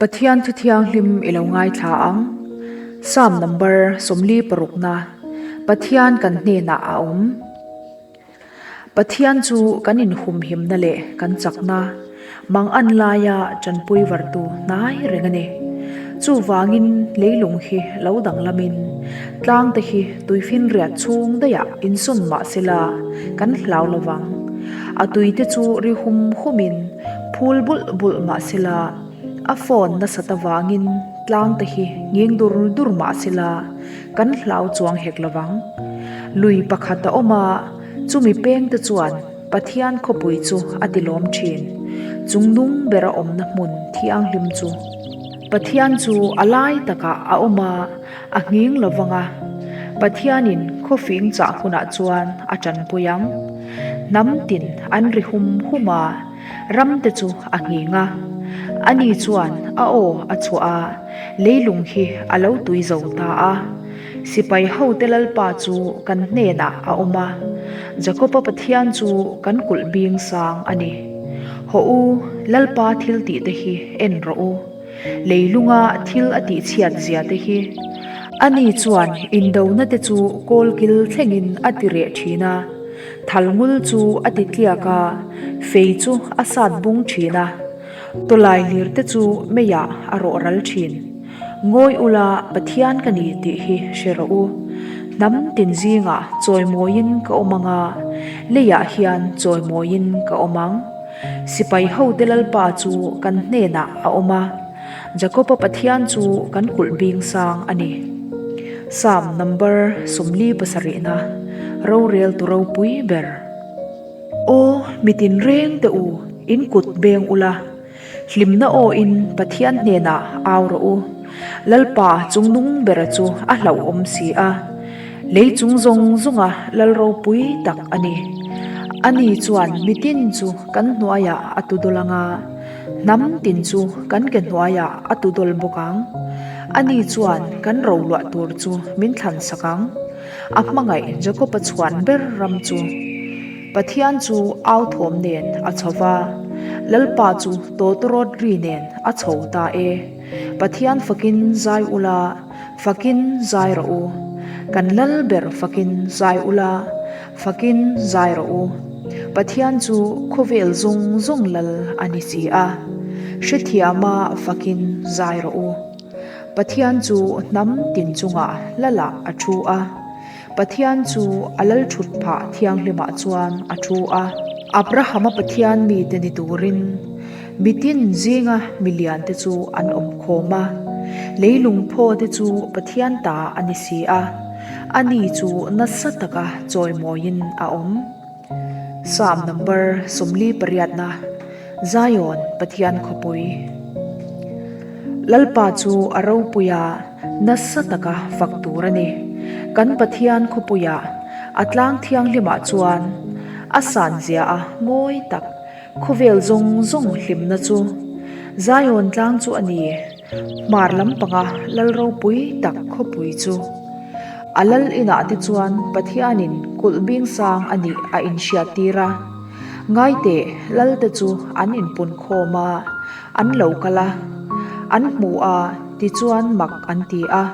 Pathian thu thianghlim i lo ngaithla ang. Psalm number 46 na Pathian kan hnenah a awm. Pathian chu kan inhumhimna leh kan chakna, mangan laia tanpui vartu hnai reng a ni. Chuvangin leilung hi lo danglamin tlangte hi tuifinriat chhung daihah insawn mah sela kan hlau lo vang. A tuite chu ri hum humin phul bulh bulh mah sela a phone nasat avangin tlangte hi nghing dur dur mah sela kan hlau chuang hek lo vang. Lui pakhat a awm a, chumi pengte chuan Pathian khawpui chu a tilawm thin. Chungnung bera awmna hmun thianghlim chu. Pathian chu a lai takah a awm a, a nghing lo vang a. Pathianin khawfing chah hunah chuan a tanpui ang. Hnam tin an ri hum hum a, Ramte chu a nghing a, ani chuan a aw a chhuah a, leilung hi a lo tui zo ta a. Sipai hote Lalpa chu kan hnenah a awm a, Jakoba Pathian chu kan kulh bing sang a ni. Hawh u, Lalpa thiltihte hi en rawh u. Leilunga thil a tihchhiat zia te hi. Ani chuan indona te chu kawlkil thlengin a ti reh thin a, thalngul chu a ti tliak a, fei chu a sat bung thin a, tawlai lir te chu meiah a rawh ral thin. Ngawi ula Pathian ka ni tih hi hre rawh u. Hnam tin zingah chawimawiin ka awm ang a, leiah hian chawimawiin ka awm ang. Sipai hote Lalpa chu kan hnenah a awm a, Jakoba Pathian chu kan kulh bing sang a ni. Psalm number 77na, Rorel tu ropui ber. Aw, mi tinreng te u, in kut beng ula, hlimna awin Pathian hnenah au rawh u. Lalpa chungnung bera chu a hlauhawm si a, lei chung zawng zawnga lal ropui tak a ni. Ani chuan mitin chu kan hnuaiah a tudawl ang a, hnam tin chu kan ke hnuaiah a tudawl bawk ang. Ani chuan kan roluah tur chu min thlansak ang, a hmangaih Jakob-a chhuan ber ram chu. Pathian chu au thawm nen a chho va, Lalpa chu tawtawrawt ri nen a chho ta e. Pathian fakin zai ula, fakin zai rawh u. Kan lal ber fakin zai ula, fakin zai rawh u. Pathian chu khawvel zawng zawng lal a ni si a, hrethiama fakin zai rawh u. Pathian chu hnam tin chungah lalah a thu a. Pathian chu a lal thut phah thianghlimah chuan a thu a. Abrahama Pathian mite ni turin mitin zinga miliante chu an awm khawm a. Leilung phaw te chu Pathian ta a ni si a, ani chu nasa taka chawimawiin a awm. Psalm number 48 na, Zion Pathian khawpui. Lalpa chu a ropui a. Nasa taka fak tur a ni. Kan Pathian khawpuiah a tlang thianghlimah chuan a san zia a ngawi tak khawvel zawng zawng hlimna chu Zion tlang chu a ni, hmar lampanga lal ropui tak khawpui chu. A lal inah te chuan Pathianin kulh bing sang a nih a inhriattir a. Ngaiteh lalte chu an inpun khawm a, an lo kal a, an hmu a, tichuan mak an ti a,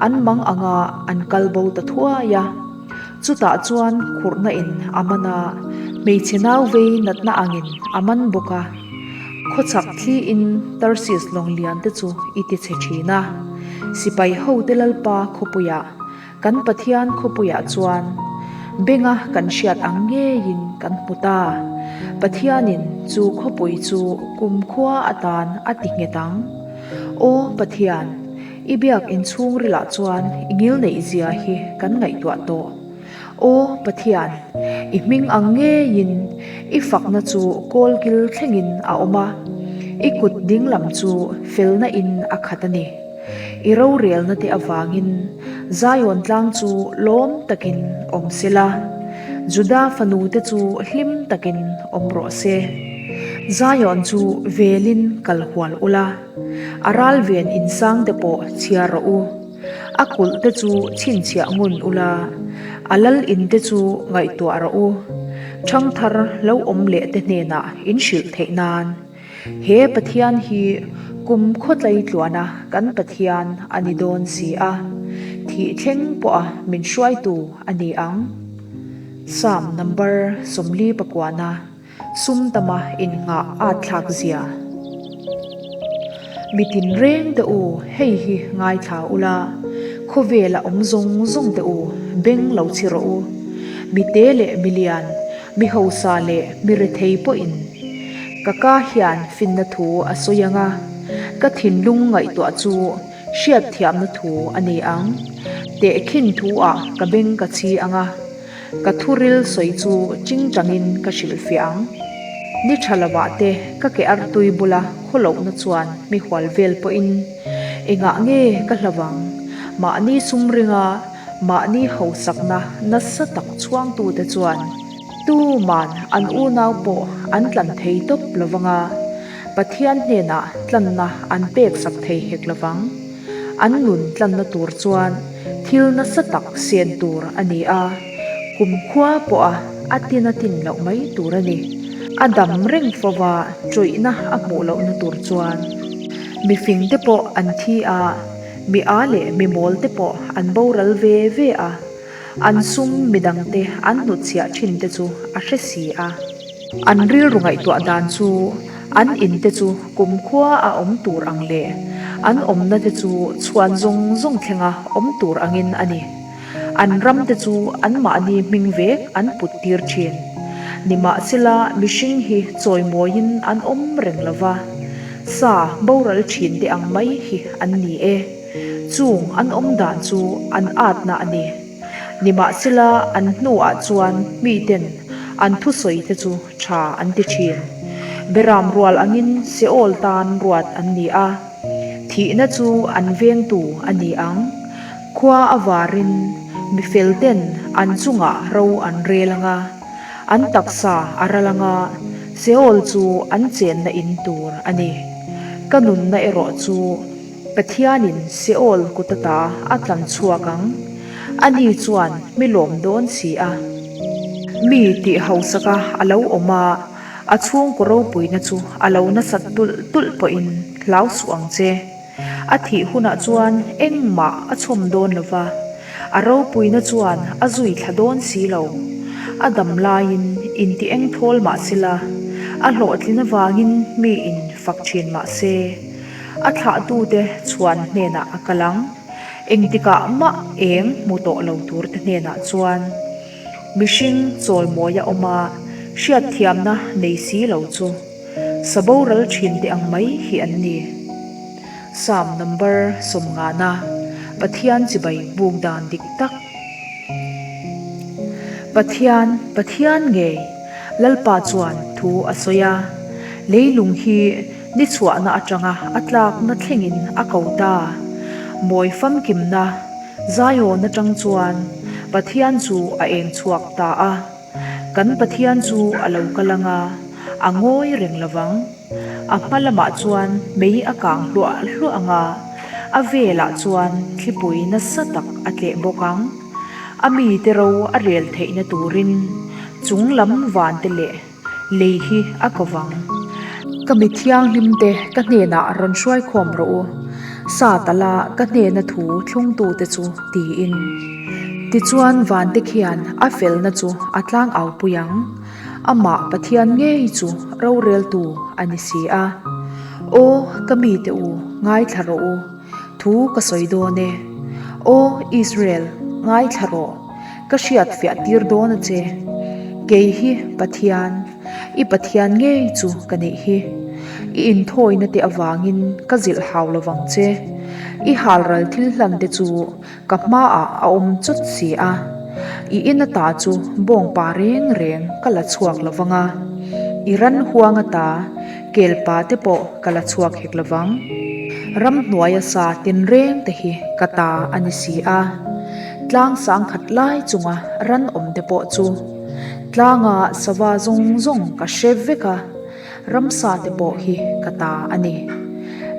an mang anga an kal bo ta thuai a. Chutah chuan khurhna in a man a, hmeichhe nau vei natna angin a man bawk a. Khawchhak thliin Tarsis lawng lian te chu i ti chhe thin a, sipai hote Lalpa khawpuiah Kan Pathian khawpuiah chuan benga kan hriat ang ngeiin kan hmu ta. Pathianin chu khawpui chu kumkhua atan a ti nghet ang. Aw Pathian, i biak inchhungrilah chuan i ngilneih zia hi kan ngaihtuah tawh. Aw Pathian, i hming ang ngeiin i fakna chu kawlkil thlengin a awm a, i kut dinglam chu felna in a khat a ni. I rorelna te avangin Zion tlang chu lawm takin awm se la, Juda fanu te chu hlim takin awm rawh se. Zion chu velin kal hual ula, a ral ven insang te pawh chhiar rawh u. A kulh te chu chhinchhiah ngun ula, a lal in te chu ngaihtuah rawh u. Thangthar lo awm leh te hnenah in hrilh theih nan. He Pathian hi Kum khawtlai tluana kan Pathian a ni dawn si a, thih thleng pawha min hruaitu a ni ang. Psalm number 40 pakuana. Sum tama innghah at thlak zia. Mi tinreng te u, hei hi ngaithla ula, khawvela awm zawng zawng te u, beng lo chhi rawh u. Mi te leh mi lian, mi hausa leh mi rethei pawhin ka ka hian finna thu a sawi ang a, ka thinlung ngaihtuah chu hriatthiamna thu a ni ang. Tehkhin thu ah ka beng ka chhi ang a. Ka thuril sawi chu chingchangin ka hrilhfiah ang. Ni tha lovah te ka ke artui bula khawlohna chuan mi hual vel pawhin engah nge ka hlau ang? Mahni sum ringa mahni hausakna nasa tak chhuangtute chuan tuman an unau pawh an tlan thei tawp lovang a, Pathian hnenah tlanna an peksak thei hek lovang. An nun tlanna tur chuan thil nasa tak sen tur a ni a, kumkhua pawha a tin a tin loh mai tur a ni. A dam reng fo va, ṭawihna a hmuh lohna tur chuan mi fingte pawh an thi a, mi â leh mi mawlte pawh an boral ve ve a. An sum midangte an hnutchhiah thin te chu a hre si a. An rilru ngaihtuah dan chu an in te chu kumkhua a awm tur ang leh an awmna te chu chhuan zawng zawng thlenga awm tur angin a ni. An ram te chu anmahni hming vek an put tir thin. Nimahsela mihring hi chawimawiin an awm reng lo va, sa boral thin te ang mai hi an ni e. Chung an awm dan chu an atna a ni. Nimahsela an hnuah chuan miten an thusawi te chu tha an ti thin. Beram rual angin Seol tan ruat an ni a, thihna chu an vengtu a ni ang. Khua a varin mi felten an chungah ro an rel ang a, an taksa a ral ang a, Seol chu an chenna in tur a ni. Ka nunna erawh chu Pathianin Seol kut ata a tlan chhuak ang, ani chuan mi lawm dawn si a. Mi tih hausaka a lo awm a, a chhungkaw ropuina chu a lo nasat tulh tulh pawhin hlau suh ang che. A thih hunah chuan engmah a chhawm dawn lo va, a ropuina chuan a zui thla dawn si lo. A dam laiin inti eng thawl mah sela, a hlawhtlin avangin miin fak thin mah se. A thlahtute chhuan hnenah a kal ang. Engtikah mah eng hmu tawh lo turte hnenah chuan mihring chawimawi a awm a, hriatthiamna nei si lo chu sa boral thinte ang mai hi an ni. Psalm number 50na Pathian chibai buk dan dik tak. Pathian, Pathian ngei, Lalpa chuan thu a sawi a, leilung hi Ni chhuahna atanga a tlakna thlengin a ko ta. Mawi famkimna Zion atang chuan Pathian chu a eng chhuak ta a. Kan Pathian chu a lo kal ang a, a ngawi reng lo vang. A hma lamah chuan mei a kang hluah hluah ang a, a velah chuan thlipui nasa tak a tleh bawk ang. A mite ro a rel theihna turin chung lam vante leh Lei hi a ko vang. Ka mi thianghlim te ka hnenah rawn hruai khawm rawh u, sa tala ka hnena thu thlungtute chu tiin. Tichuan vante khian a felna chu a tlang au pui ang, amah Pathian ngei chu roreltu a ni si a. Aw ka mite u, ngaithla rawh u, thu ka sawi dawn e. Aw Israel, ngaithla rawh. Ka hriat fiah tir dawn a che. Kei hi Pathian, i Pathian ngei chu ka nih hi. I inthawina te avangin ka zilh hau lo vang che. I halral thil hlan te chu ka hmaah a awm chawt si a. I in ata chu bawngpa reng reng ka la chhuak lo vang a. I ran huang ata kelpa te pawh ka la chhuak hek lo vang. Ramhnuaia sa tinreng te hi ka ta a ni si a. Tlang sangkhat lai chunga ran awm te pawh chu tlanga sava zawng zawng ka hre vek a, ramsa te pawh hi ka ta a ni.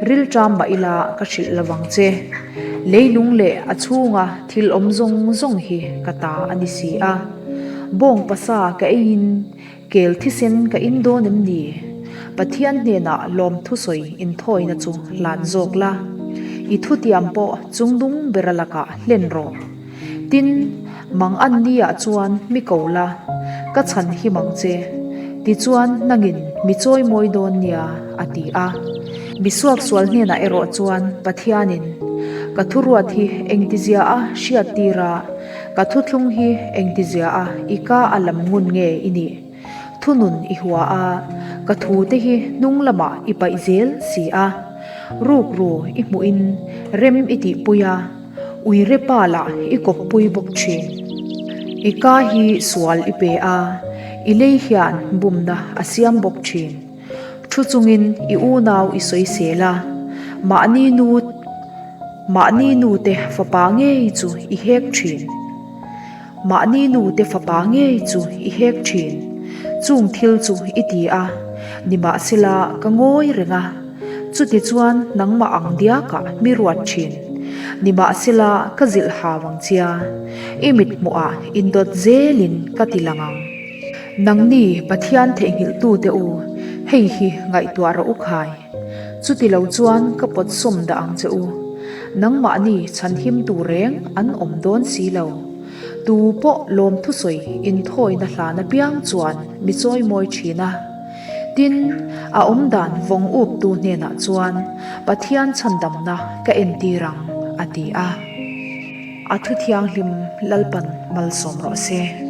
Rilṭam mah ila ka hrilh lo vang che. Leilung leh a chhunga thil awm zawng zawng hi ka ta a ni si a. Bawngpasa ka eiin Kel thisen ka in dawn em ni? Pathian hnenah lawmthu sawi inthawina chu hlan zawk la, i thutiam pawh chungdung bera lakah hlen rawh. Tin, mang an niah chuan mi ko la, ka chhan him ang che. Tichuan, nangin mi chawimawi dawn nia, a ti a. Mi suaksual hnenah erawh chuan Pathianin, Ka thuruat hi engtizia a hriattir a, ka thuthlung hi engtizia a i ka a lam ngun nge i nih? Thunun i hua a, ka thute hi hnung lamah i paih zel si a. Rukru i hmuhin rem i tihpui a. Uire pa lah i kawppui bawk thin. I ka hi sual i pe a, i lei hian bumna a siam bawk thin. Thu chungin i unau i sawisel a, mahni nu mahni nute fapa ngei chu i hek thin. Mahni nute fapa ngei chu i hek thin. Chung thil chu i ti a, nimahsela ka ngawi reng a. Chutichuan nangmah ang diakah mi ruat thin. Nimahsela ka zilh hau ang chia, i mithmuhah indawt zelin ka ti lang ang. Nangni Pathian theihnghilhtute u, hei hi ngaihtuah rawh u khai. Chutilo chuan ka pawt sawm dah ang che u. Nangmahni chhanhim tur reng an awm dawn si lo. Tu pawh lawmthusawi inthawina hlan apiang chuan mi chawimawi thin a. Tin, a awmdan vawng uptu hnenah chuan Pathian chhandamna ka entir ang, a ti a. A thu thianghlim Lalpan malsawm rawh se.